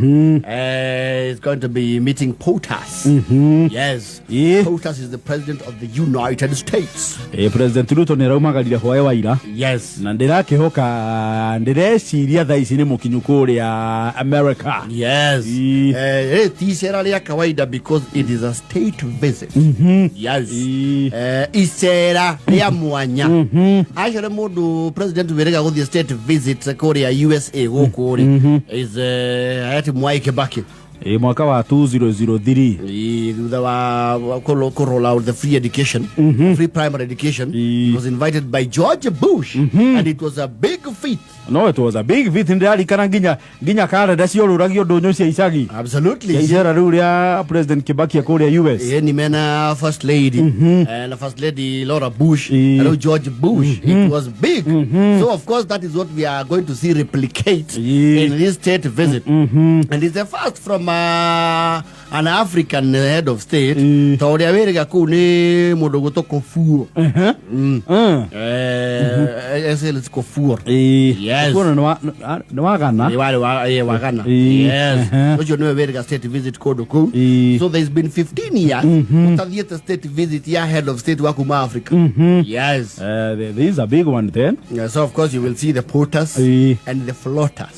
Is going to be meeting POTUS. Yes. Ĩĩ. POTUS is the president of the United States. Ĩĩ, President Ruto nĩ araumagarire hwaĩ wa ira. Yes. Na ndĩrakĩhoka, ndĩreciria thaa ici nĩ mũkinyu kũrĩa America. Yes. Ĩĩ. Ti icera rĩa kawaida because it is a state visit. Yes. Ĩĩ. Icera rĩa mwanya. Actually mũndũ president wĩrĩga gũthiĩ state visit kũrĩa USA gũkũ rĩ is hayati Mwai Kibaki. Ĩĩ, mwaka wa 2003. Ĩĩ, thutha wa kũ roll out the free education, free primary education. Ĩĩ. He was invited by George Bush and it was a big feat. No, it was a big feat. Ndĩrarikana nginya karenda ciorũragio ndũnyũ cia icagi. Absolutely. Cia icera rĩu rĩa President Kibaki kũrĩa US. Ĩĩ, ni mena first lady, na first lady Laura Bush Ĩĩ. na George Bush. It was big. So of course that is what we are going to see replicate Ĩĩ. in this state visit, and it's the first from an African head of state. Ĩĩ. Ta ũrĩa wĩrĩga kũu nĩ mũndũ gwĩtwo Kufuor. SL Kufuor. Ĩĩ. Yes. Kuona nĩ wa Ghana. Ĩ, warĩ wa ĩ, wa Ghana. Ĩĩ. Yes. Ũcio nĩwe wĩrĩga state visit kũndũ kũu. Ĩĩ. So there's been 15 years ũtathiĩte state visit ya head of state wa kuma Africa. Yes. This is a big one then. Yeah, so of course you will see the POTUS Ĩĩ. and the floaters.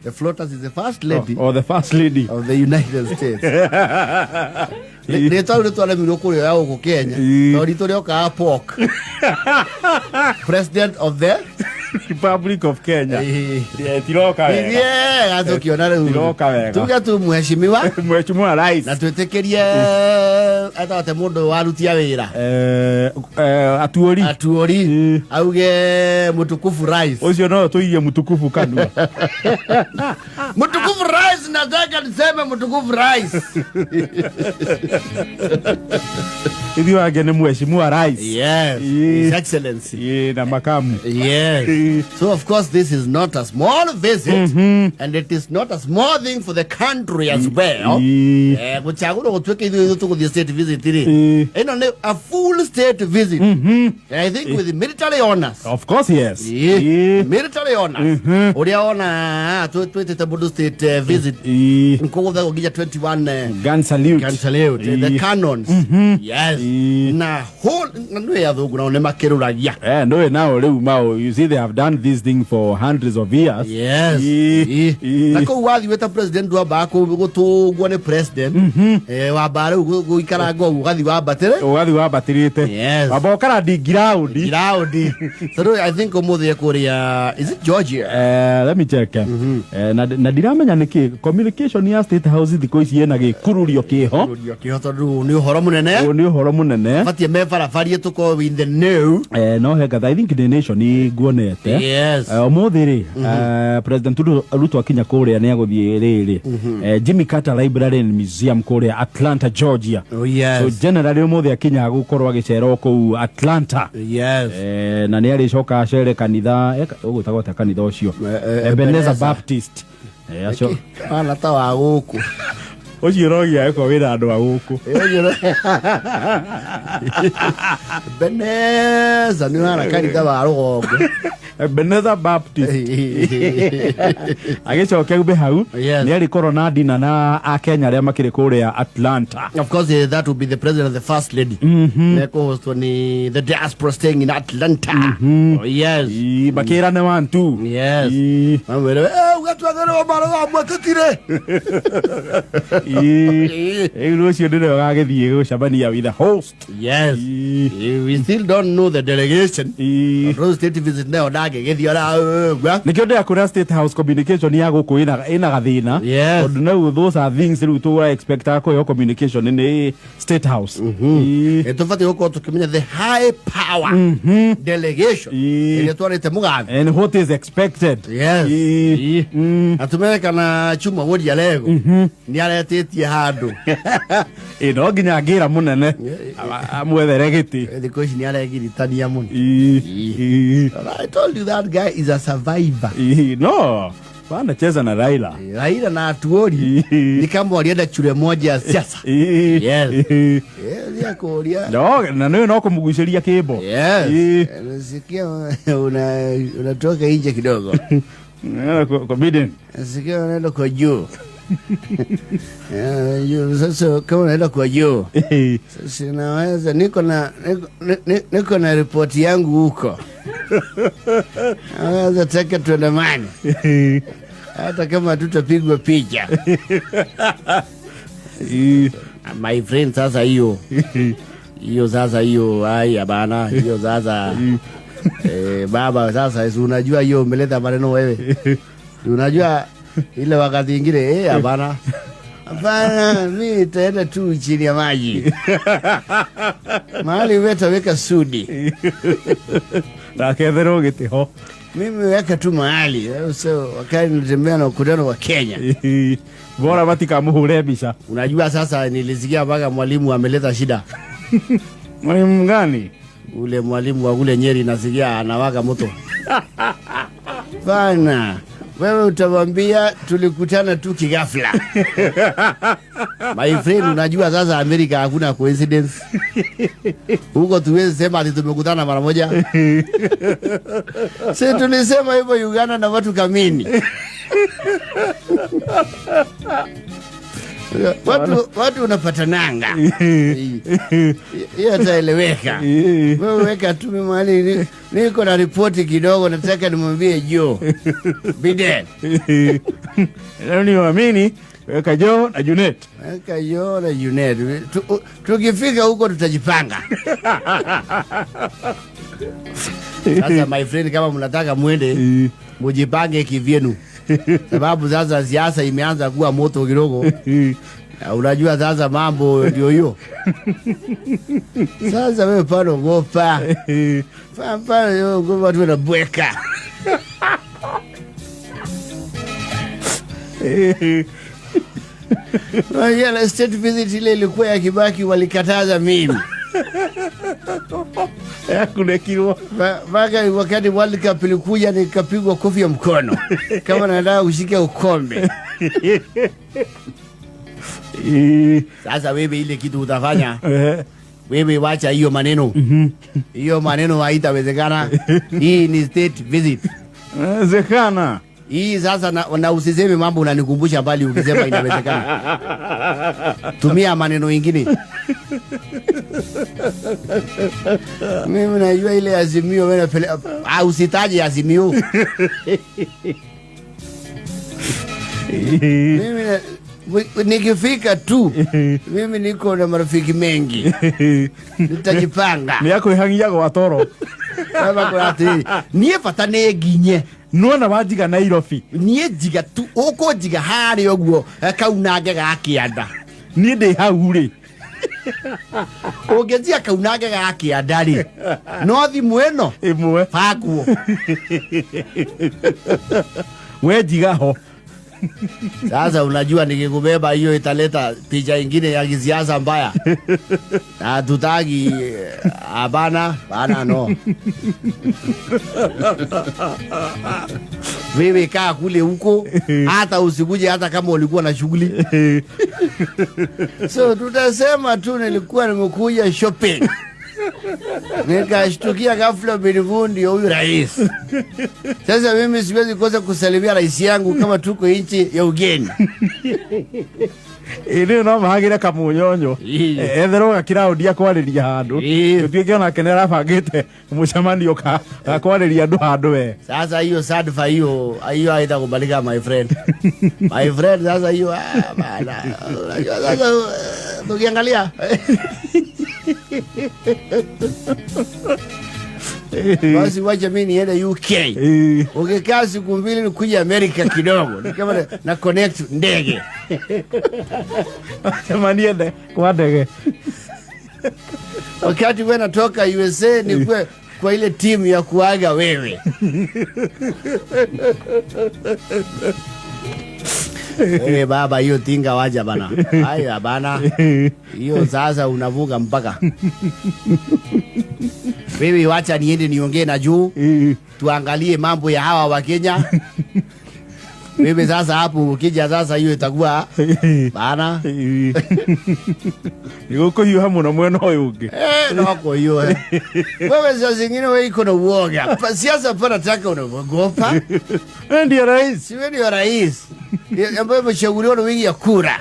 The floaters is the first lady Or the first lady. of the United States. Rĩtwa rĩu rĩtwaremirwo kũrĩa ya gũkũ Kenya Ĩĩ. tondũ ritũ rĩokaga pork. President of the Republic of Kenya. Ĩĩ. Eh, tiroka wega. Ithiega tũkĩona rĩu. Tiroka wega. Tuge tu mheshimiwa Mheshimiwa Rais. Na twĩtĩkĩrie etagwo mũndũ warutia wĩra. Atuori. Atuori. Ĩĩ. Auge mtukufu rais. Ũcio no tũirie mtukufu kanua. Mtukufu rais, nataka niseme mtukufu rais. Ithuĩ wangĩ nĩ mheshimiwa rais. Yes. Ĩĩ. His Excellency. Ĩĩ, na makamu. Yes. Ĩĩ. So of course this is not a small visit and it is not a small thing for the country as well. Ĩĩ. Gũcagũrwo gũtuĩke ithuĩ tũgũthiĩ state visit rĩ. Ĩĩ. Ĩno nĩ a full state visit. And I think with military honors. Of course, yes. Ĩĩ. Ĩĩ. Military honors. Ũrĩa ona twĩtĩte mũndũ state visit Ĩĩ. kũgũthagwo nginya 21 Gun salute. Gun salute, the Ĩĩ. cannons. Yes. Ĩĩ. Na whole na nĩ athũngũ nao nĩ makĩrũragia. No, now, rĩu mao, you see, they have done this thing for hundreds of years. Yes. Ĩĩ. Ĩĩ. Ĩĩ. Na kũu wathiĩ wĩta president wambaga gũtũngwo nĩ president. Wambaga rĩu gũikaranga ũguo ũgathiĩ wambatĩre. Ũgathiĩ wambatĩrĩte. Yes. Wamba ũkarandi ground. Ground. So rĩu I think ũmũthĩ ekũrĩa, is it Georgia? Let me check. Na ndiramenya nĩkĩ communication ya State House thikũ ici ĩna gĩkururio kĩho. Kũrũrio kĩho tondũ nĩ ũhoro mũnene. Ũyũ nĩ ũhoro mũnene. Batie me barabarie tũkorwo in the know. No he ngatha, I think the Nation nguonete. Yes. Ũmũthĩ rĩ, President Ruto akinya kũrĩa nĩ agũthiĩ rĩrĩ Jimmy Carter Library and Museum kũrĩa Atlanta, Georgia. Oh, yes. So generally ũmũthĩ akinya gũkorwo agĩcera kũu Atlanta. Yes. Na nĩ arĩcoka acere kanitha ũgwĩtagwo atĩa kanitha ũcio? Ebenezer. Ebenezer Baptist. Acio Ana ta wa gũkũ. Ũcio rogia eko wĩra andũ a gũkũ. Ebenezer nĩ ũhana kanitha wa rũgongo. Ebenezer Baptist agĩcoke ume hau. Yes. Nĩ arĩkorwo na ndina na akenya arĩa makĩrĩ kũrĩa Atlanta. Of course, that will be the president and the first lady. Mekũhostwo ni the diaspora staying in Atlanta. Oh, yes. Ii, makĩrane one two. Yes. Ii. Mamwĩre, ũgatwagĩrĩrwo marũa amwe tũtirĩ. Ii. Rĩu rũciũ nĩrĩo gagĩthiĩ gũcemania with the host. Yes. Ii. We still don't know the delegation. Ii. Rose state visit nayo ndangĩgĩthiĩ ona ũguo. Nĩkĩo ndĩrakwĩra State House communication ya gũkũ ĩna gathĩna. Yes. Tondũ now those are things rĩu tũra expectaga kũheo communication nĩ State House. Ii. Tũbatiĩ gũkorwo tũkĩmenya the high power delegation Ii. ĩrĩa twarĩte mũgathe. And what is expected. Yes. Ii. Ii. Na tũmenye kana Chuma Woria Lego nĩ aretĩtie handũ. Ĩ, no nginya ngĩra mũnene amwethere gĩtĩ. Thikũ ici nĩ aregiritania mũno. Ii. Ii. I told you that guy is a survivor. Ii, no wanacheza na Raila. Raila na Atuori Ii. ni kama walienda shule moja ya siasa. Ii. Yes. Ii. Yes, ya kuria. No, na nĩwe no kũmũgucĩria kĩmbo. Yes. Ii. Nasikia unatoka nje kidogo. Kwa Biden. Nasikia unaenda kwa juu. Sasa kama unaenda kwa Joe, sasa naweza niko na ripoti yangu huko. Naweza taka tuandamane hata kama tutapigwa picha. My friend, sasa hiyo hiyo sasa hiyo, haya bana, hiyo sasa, baba, sasa si unajua hiyo umeleta maneno wewe. Si unajua ile wakati ingine, hapana hapana, mi nitaenda tu chini ya maji mahali wetaweka sudi. Ndaketherwo gĩtĩ ho. Mimi weka tu mahali. So wakati nilitembea na mkutano wa Kenya, bora matikamuhure mbica. Unajua sasa nilisikia mpaka mwalimu ameleta shida. Mwalimu gani? Ule mwalimu wa kule Nyeri, nasikia anawaka moto bana. Wewe utamwambia tulikutana tu kighafla. My friend, unajua sasa Amerika hakuna coincidence huko, tuwezi sema ati tumekutana mara moja. Si tulisema hivyo Uganda na watu kamini, watu unapatananga, hiyo ataeleweka. Wewe weka tu mimi mahali niko na ripoti kidogo, nataka nimwambie Joe Biden. Niamini weka Joe na Junet. Weka Joe na Junet. Tukifika huko tutajipanga. Sasa my friend, kama mnataka mwende, mujipange kivyenu, sababu sasa siasa imeanza kuwa moto kidogo. Na unajua sasa mambo ndio hiyo. Sasa wewe pale ogopa. Pale ogopa tu na bweka. Unajua state visit ile ilikuwa ya Kibaki, walikataza mimi. Yakunekirwo. Mpaka wakati World Cup ilikuja nikapigwa kofi ya mkono kama nataka kushika ukombe. Sasa wewe ile kitu utafanya, wewe wacha hiyo maneno. Hiyo maneno haitawezekana. Hii ni state visit. Wezekana. Hii sasa na usiseme mambo unanikumbusha mbali ukisema inawezekana. Tumia maneno ingine. Mimi najua ile Azimio wewe usitaje Azimio. Mimi nikifika tu, mimi niko na marafiki mengi. Nitajipanga. Nĩ akwĩhagia gwa toro. Baba kwa ati niĩ bata nĩ nginye. Nĩwona wanjiga Nairobi. Niĩ njiga tu ũkũnjiga harĩa ũguo kaunange ga kĩanda. Niĩ ndĩ hau rĩ. Ũngĩnjiga kaunange ga kĩanda rĩ, no thimũ ĩno ĩmwe bakuo. We njiga ho. Sasa unajua nikikubeba hiyo italeta picha ingine ya kisiasa mbaya. Na tutaki hapana, bana no. Wewe kaa kule huko, hata usikuje hata kama ulikuwa na shughuli. So tutasema tu nilikuwa nimekuja shopping. Nikashtukia ghafla bin ndio huyu rais. Sasa mimi siwezi kosa kusalimia rais yangu kama tuko nchi ya ugeni. Ĩrĩ no mahagĩre kamunyonyo etherwo gakiraũndi akwarĩria handũ tutuĩke onake nĩ arabangĩte mũcemanio ka kwarĩria andũ handũ we. Sasa hiyo sadfa hiyo hiyo haitakubalika my friend. My friend, sasa hiyo bana. Unajua sasa tukiangalia basi wacha mimi niende UK. Ukikaa siku mbili nikuja Amerika kidogo. Ni kama na connect ndege. Sema niende kwa ndege. Wakati wewe natoka USA ni kwa ile timu ya kuaga wewe. Baba hiyo tinga waja bana. Haya bana. Hiyo sasa unavuka mpaka. Wewe wacha niende niongee na juu. Tuangalie mambo ya hawa wa Kenya. Mimi sasa hapo ukija sasa hiyo itakuwa bana. Nĩ gũkũhiũha mũno mwena ũyũ ũngĩ. No kwa hiyo wewe saa zingine wewe iko na uoga. Siasa pana taka unaogopa. Wewe ndiye rais. Si wewe ndio rais ambaye umechaguliwa na wingi ya kura.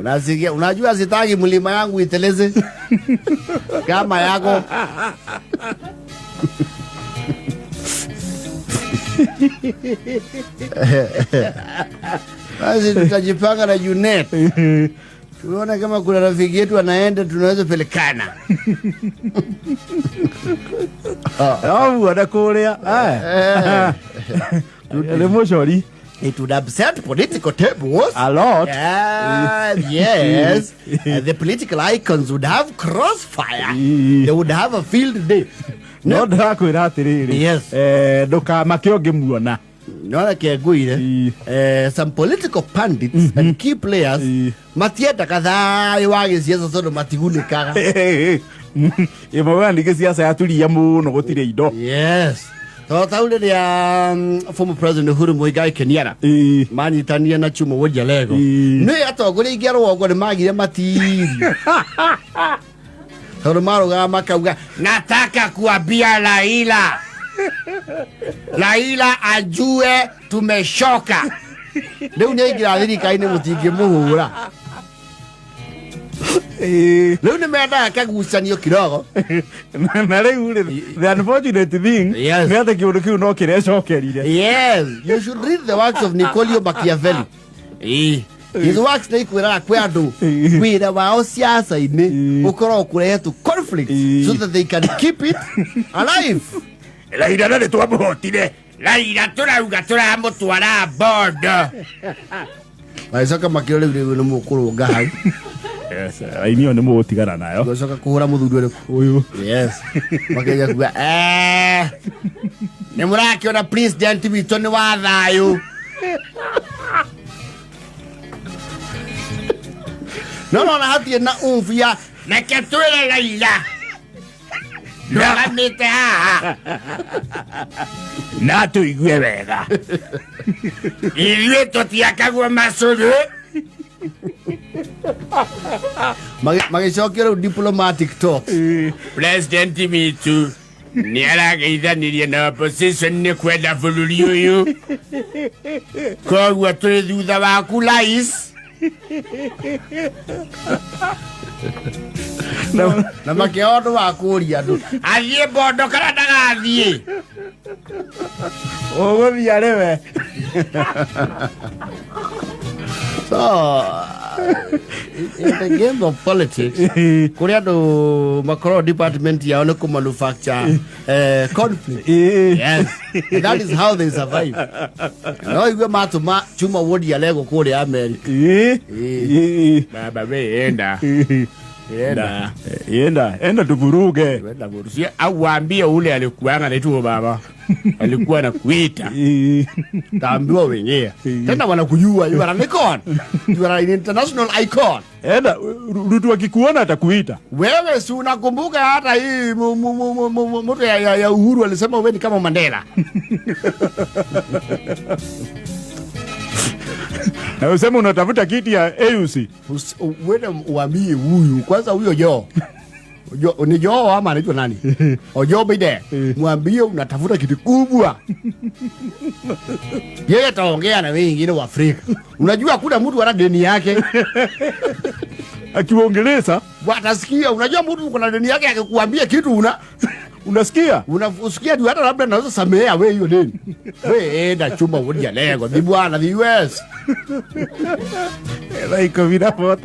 Unasikia, unajua sitaki mlima yangu iteleze kama yako. Basi tutajipanga na Junet. Tuone kama kuna rafiki yetu anaenda tunaweza pelekana. Amuona kũrĩa. Nĩ mũcori. It would upset political tables. A lot. Yes. The political icons would have crossfire. They would have a field day. No ndĩrakwĩra atĩrĩrĩ. Yes. Ndũkamake ũngĩmuona. Nona kĩanguire. Some political pundits and key players matiendaga thayũ wa gĩciaca tondũ matigunĩkaga. Ĩmwe ningĩ siasa yaturia mũno gũtirĩ indo. Yes. To tau rĩrĩa former president Uhuru Muigai Kenyatta manyitania na Chuma Wojalego nĩ atongoria aingĩ a rũgongo nĩ magire matirio tondũ marũgama makauga nataka kuambia Raila, Raila ajue tumeshoka. Rĩu nĩ aingĩra thirikari-inĩ mũtingĩmũhũra. Rĩu nĩ mendaga kagucanio kidogo. Na rĩu rĩ, the unfortunate thing nĩ atĩ kĩũndũ kĩu no kĩrecokerire. Yes, you should read the works of Niccolò Machiavelli. His works nĩ ikwĩraga kwĩ andũ wĩra wao siasa-inĩ ũkoragwo kũrehe tu conflict so that they can keep it alive. Raila na nĩ twamũhotire. Raila tũrauga tũramũtwara bondo. Magĩcoka makĩrwo rĩu rĩu nĩ mũkũrũnga hau. Yes, raini ĩyo nĩ mũgũtigana nayo. Gũcoka kũhũra mũthuri ũrĩkũ? Ũyũ. Yes. Makĩgeria kuga nĩ mũrakĩona president witũ nĩ wa thayũ. No no na hatirĩ na umbu ya reke twĩre Raila ndũgamĩte haha na tũigue wega. Ithuĩ tũtiakagwo macũrũ. Magĩcokia rĩu diplomatic talks. President witũ nĩ arageithanirie na opposition nĩ kwenda bũrũri ũyũ, koguo tũrĩ thutha waku rais. Na makĩoya ũndũ wa kũũria andũ athiĩ bondo kana ndagathiĩ. Ũgũthiĩ arĩ we. So in the game of politics, kũrĩ andũ makoragwo department yao nĩ kũmanufacture conflict. Yes. And that is how they survive. No igue matũma Chuma Wodi Alego kũrĩa America. Baba we enda. Enda. Enda, enda tuvuruge. Enda vuruge. Au waambie ule alikuwa anaitwa baba. Alikuwa anakuita. Taambiwa wenyewe. Tena wanakujua, you are an icon. You are an international icon. Enda, Ruto akikuona atakuita. Wewe si unakumbuka hata hii mtu ya Uhuru alisema wewe ni kama Mandela. Na useme unatafuta kiti ya AUC. Wewe uambie huyu kwanza, huyo Jo. Jo ni Jo ama anaitwa nani? Ojo Bide. Mwambie unatafuta kiti kubwa. Yeye ataongea na wengine wa Afrika. Unajua kuna mtu ana deni yake. Akiwaongeleza watasikia. Unajua mtu kuna deni yake akikuambia kitu unasikia? Unasikia tu, hata labda naweza samehea wewe hiyo deni. Wewe enda Chuma Wodi Alego, ni bwana the US. Like vina tu.